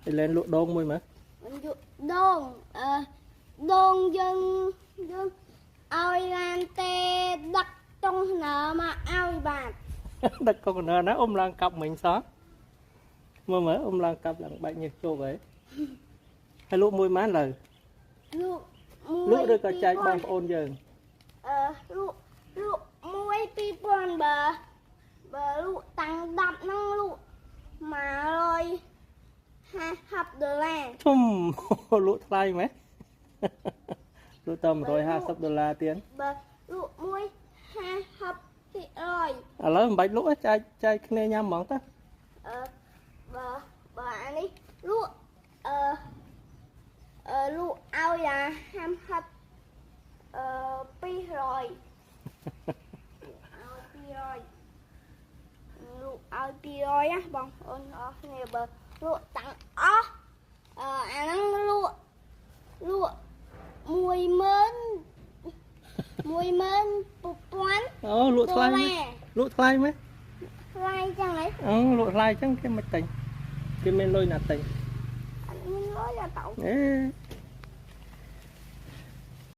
អេឡែនលក់ដូងមួយមើល លក់ដូង អឺដូងយើងយើងឲ្យឡានទេដឹកតុងណើមកឲ្យ បាទ ដឹកកុងណើណា អ៊ំឡើងកាប់មិញសោះ មើលមើល អ៊ំឡើងកាប់ឡើងបែកញើសជោគហើយ ហើយលក់មួយម៉ានលើ លក់លក់ឬក៏ចែកបងប្អូនយើង? អឺលក់លក់មួយ 2000 បើបើលក់តាំង 10 ហ្នឹងលក់ 150 ដុល្លារ ធំ លក់ថ្លៃម៉េះ លក់ត 150 ដុល្លារទៀត បើលក់មួយ 50 ភាគរយ ឥឡូវមិនបាច់លក់ទេ ចែកចែកគ្នាញ៉ាំហ្មងតា អឺបើបើអានេះលក់អឺអឺលក់ឲ្យអា 50 អឺ 200 ឲ្យ 200 លក់ឲ្យ 200 ណាបងប្អូនអរគ្នា។ បើលក់តាំងអស់ អឺអាហ្នឹងលក់លក់ 10000 11000 អូ លក់ថ្លៃម៉េច? លក់ថ្លៃម៉េច? ថ្លៃចឹងហី អឺលក់ថ្លៃចឹង គេមិនទិញ គេមានលុយណាទិញ? អត់មានលុយអត់ទៅ អេ